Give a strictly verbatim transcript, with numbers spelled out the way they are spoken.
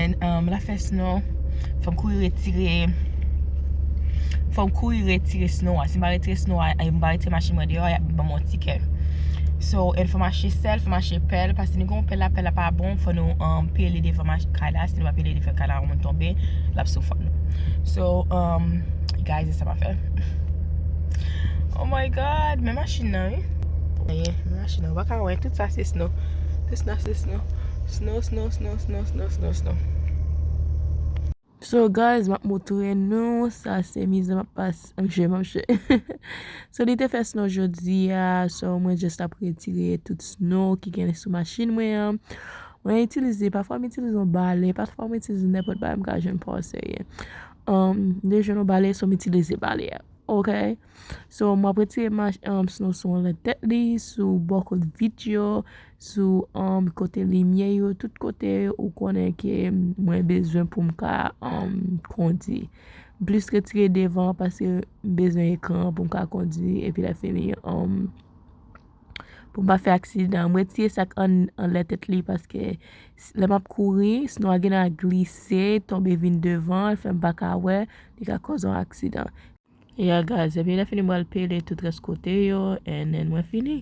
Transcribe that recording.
And, um, l ap fè snow. Fò m kouri retire, fò m kouri retire snow a. Si m pa retire snow a, e m pa retire machin mwen deyò, y ap ban m yon tikè. So, and fò m achte sèl, fò m achte pèl, paske nou gen yon pèl la, pèl la pa bon, fò nou, um, pele devan mach-, kay la, si nou pa pele devan kay la, yon moun tonbe, l ap soufri nou. So, um, guys, se sa m ap fè. Oh my God, men machin nan, wi. Yeah, men machin nan, w pa ka wè, tout sa se snow. Tout sa se snow. Snow, snow, snow, snow, snow, snow, snow. So guys, m ap montre nou, sa se mizè m ap pase, m jwe, m ap jwe. So li te fè snow jodi a, so mwen just ap retire tout snow ki gen sou machin mwen an. Mwen itilize, pafwa m itilize yon bale, pafwa m itilize nenpòt bagay, m ka jwenn pa w serye. Um, m te jwenn yon bale, so m itilize bale a. Ok. So, m ap retire mach-, um, snow sou anlè tèt li, sou bò kot vit yo, sou, um, kote limyè yo, tout kote ou konnen ke mwen bezwen pou m ka, um, kondi. M plis retire devan paske m bezwen ekran pou m ka kondi, epi lè fini, um, pou m pa fè aksidan. M retire sa k an-, anlè tèt li paske s-, lè m ap kouri, snow a genlè glise, tonbe vin devan, fè m pa ka wè, li ka koz yon aksidan. Yeah, guys, epi lè fini, mwen al pele tout rès kote yo, and then mwen fini.